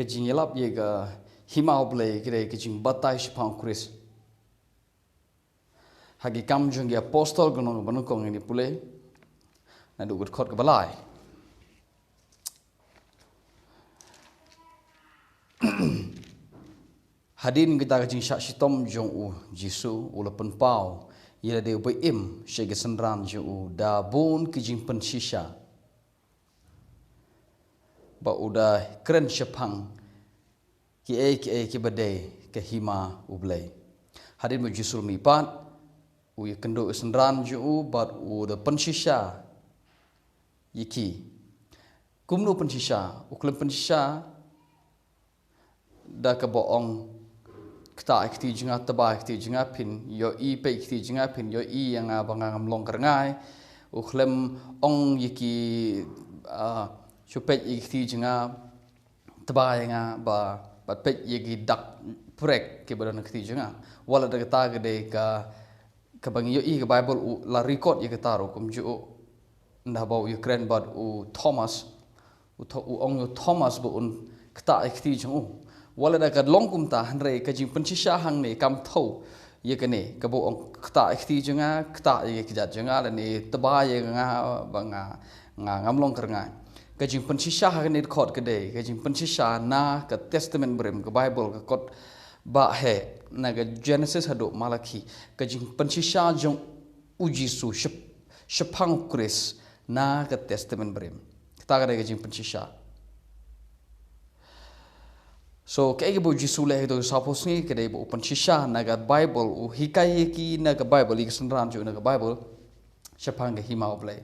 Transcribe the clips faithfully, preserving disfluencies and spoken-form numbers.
Ka jingïalap ïa ka hima U Blei ka dei ka jingbatai shaphang U Khrist. Ha ki Kam jong ki Apostol ka lynnong ba nyngkong, ngin ïa pule naduh ka dkhot kaba lai. Hadien kata ka jingshah shitom jong U Jisu, u la pynpaw ïa lade uba im sha ki synran jong u da bun ki jingpynshisha, ba u da kren shaphang kiei kiei kiba dei ka hima U Blei. Hadien ba U Jisu u mihpat, u ïakynduh ïa ki synran jong u bad u da pynshisha ïa ki. Kumno pynshisha? U khlem pynshisha da kaba ong, ktah ïa ka kti jong nga, tba ïa ka kti jong nga, phin ïohi, peit ïa ka kti jong nga, phin ïohi ïa nga ba nga ngam long kyrngai. U khlem ong ïa ki, ah, shu peit ïa ka kti jong nga, tba ïa nga, ba, bad peit ïa ki dak prek kiba don ha ka kti jong nga. Wat la da kata ka dei ka, kaba ngi ïohi ha ka Baibl, u la record ïa kata ruh kumjuh. Naba u ïakren bad u Thomas, u Tho-, u ong ïa u Thomas ba un ktah ïa ka kti jong u. Wat la da ka long kumta, hynrei ka jingpynshisha hangne kam thew ïa kane, kaba u ong, ktah ïa ka kti jong nga, ktah ïa ka kjat jong nga, lane tba ïa nga ba nga, nga ngam long kyrngai. Ka jingpynshisha ha kane ka dkhot ka dei ka jingpynshisha na ka Testament Barim, ka Baibl, ka kot ba heh, na ka Genesis haduh Malaki. Ka jingpynshisha jong U Jisu shap-, shaphang U Khrist na ka Testament Barim. Kata ka dei ka jingpynshisha. So, kaei kaba U Jisu u leh ha kito ki sawphew sngi, ka dei ba u pynshisha na ka Baibl, u hikai ïa ki na ka Baibl, ïa ki synran jong u na ka Baibl, shaphang ka hima U Blei.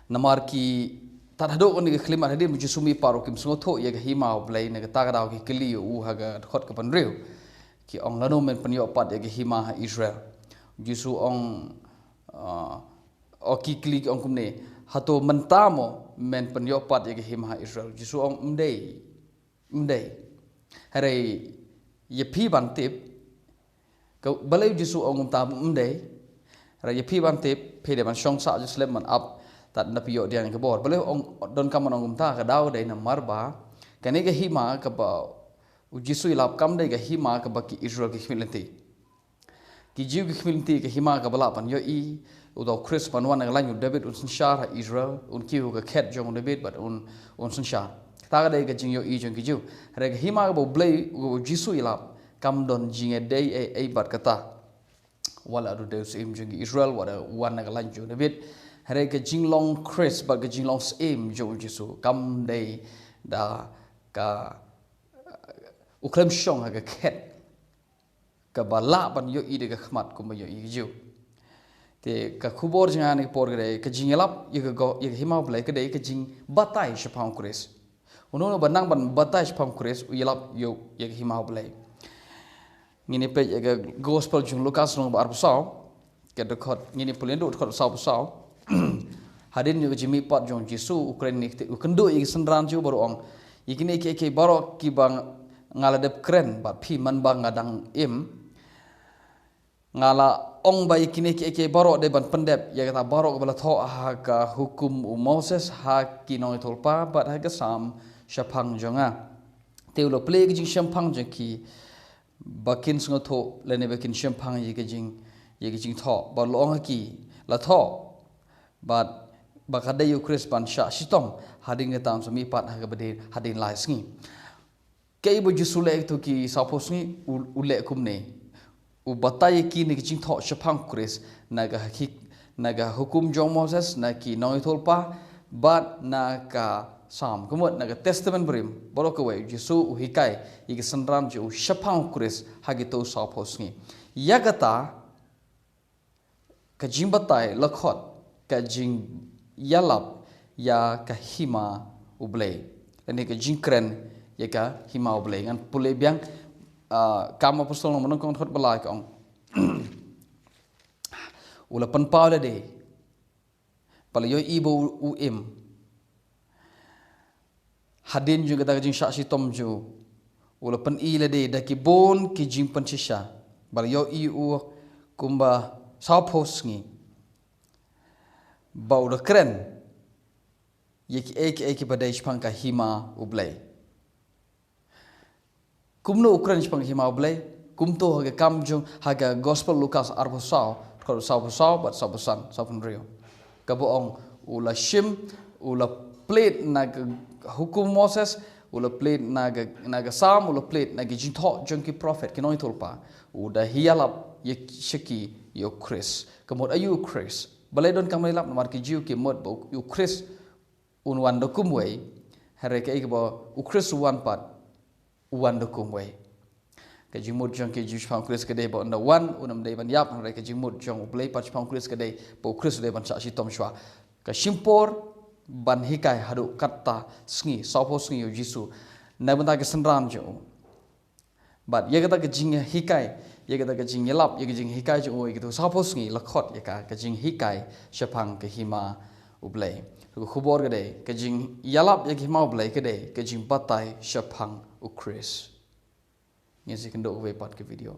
Namar ki, tad haduh kane ka khyllipmat, hadien ba U Jisu u mihpat ruh kim sngewthuh ïa ka hima U Blei, na kata ka daw ki kylli ïa u ha ka dkhot kaba hynriew. Ki ong, lano men pynïoh pat ïa ka hima ha Israel? U Jisu u ong, ah, o ki kylli, ki ong kumne, hato mynta mo men pynïoh pat ïa ka hima ha Israel? U Jisu u ong, ym dei, ym dei. Hynrei ïa phi ban tip, ka, balei U Jisu u ong kumta, ym dei? Hynrei ïa phi ban tip, phi dei ban shong sah Jerusalem ban ap tad haba phi ïoh dhien ka bor. Balei u ong, donkam ban ong kumta? Ka daw dei namar ba kane ka hima kaba U Jisu u ïalap kam dei ka hima kaba ki Israel ki khmih lynti. Ki Jiw ki khmih lynti ka hima kaba lah ban ïohi, uta U Khrist ban wan na ka lain u David un synshar ha Israel, un kiew ha ka khet jong u David bad un, un synshar. Kata ka dei ka jingïohi jong ki Jiw. Hynrei ka hima kaba U Blei, U Jisu u ïalap, kam don jingïadei ei ei bad kata. Wat la u dei u syiem jong ki Israel, wat la u wan na ka lain jong u David. Hynrei ka jinglong Khrist bad ka jinglong syiem jong U Jisu kam dei da ka, u khlem shong ha ka khet kaba lah ban ïohi da ka khmat kumba ïohi ki Jiw. Te ka khubor jong nga ha kane ka por ka dei, ka jingïalap ïa ka go-, ïa ka hima U Blei ka dei ka jingbatai shaphang U Khrist. Uno uno uba nang ban batai shaphang U Khrist u ïalap ïa u, ïa ka hima U Blei. Ngin ïa peit ïa ka Gospel jong u Lukas lynnong ba arphew saw, ka dkhot, ngin ïa pule naduh dkhot sawphew saw. Hadien jong ka jingmihpat jong U Jisu, u kren ïa ki, u kynduh ïa ki synran jong u bad u ong, ïa kine kiei kiei baroh kiba nga la dep kren bad phi man ba nga dang im, nga la ong ba ïa kine kiei kiei baroh dei ban pyndep ïa kata baroh kaba la thoh ha ka hukum u Moses, ha ki nongïathuhlypa bad ha ka Salm shaphang jong nga. Te u la plie ïa ka jingshemphang jong ki, ba kin sngewthuh lane ba kin shemphang ïa ka jing, ïa ka jingthoh. Bad u la ong ha ki, la thoh bad ba ka dei U Khrist ban shah shitom, hadien kata un sa mihpat ha kaba dei hadien lai sngi. Kaei ba U Jisu u leh ha kito ki sawphew sngi? U, u leh kumne. U batai ïa ki na ka jingthoh shaphang U Khrist, na ka hik-, na ka hukum jong u Moses, na ki nongïathuhlypa, bad na ka Salm. Ka mut na ka Testament Barim baroh kawei, U Jisu u hikai ïa ki synran jong u shaphang U Khrist ha kito sawphew sngi. Ïa kata, ka jingbatai la khot ka jingïalap ïa ka hima U Blei, lane ka jingkren ïa ka hima U Blei. Ngan pule biang, ah, Kam Apostol lynnong ba nyngkong dkhot ba lai, ka ong, u la pynpaw lade ba la ïohi ba u, u im. Hadien jong kata ka jingshah shitom jong u, u la pyni lade da ki bun ki jingpynshisha ba la ïohi u kumba sawphew sngi, ba u la kren ïa kiei kiei kiba dei shaphang ka hima U Blei. Kumno u kren shaphang ka hima u Blei? Kumto ha ka kam jong, ha ka gospel Lukas arphew saw, dkhot saw phew saw bad saw phew san, saw phew hynriew. Kaba ong, u la shim, u la plie na ka hukum Moses, u la plie na ka, na ka Salm, u la plie na ka jingthoh jong ki prophet, ki nongïathuhlypa. U da ïalap ïa, sha ki ïa u Khrist. Ka mut aïu u Khrist? Balei donkam ban ïalap? Namar ki Jiw ki mut ba u Khrist un wan da kumwei. Hynrei kaei kaba u Khrist u wan pat, u wan da kumwei. Ka jingmut jong ki Jiw shaphang u Khrist ka dei ba un da wan, un ym dei ban ïap, hynrei ka jingmut jong u Blei pat shaphang u Khrist ka dei ba u Khrist u dei ban shah shitom shuwa. Ka shim por ban hikai haduh katta sngi, saw phew sngi ïa u Jisu na ka bynta ki synran jong u. Bad ïa kata ka jinghikai, ïa kata ka jingïalap, ïa ka jinghikai jong u ïa kito saw phew sngi la khot ïa ka, ka jinghikai shaphang ka hima u Blei. Ka khubor ka dei, ka jingïalap ïa ka hima u Blei ka dei ka jingbatai shaphang u Khrist. Ngin sa ïakynduh kawei pat ka video.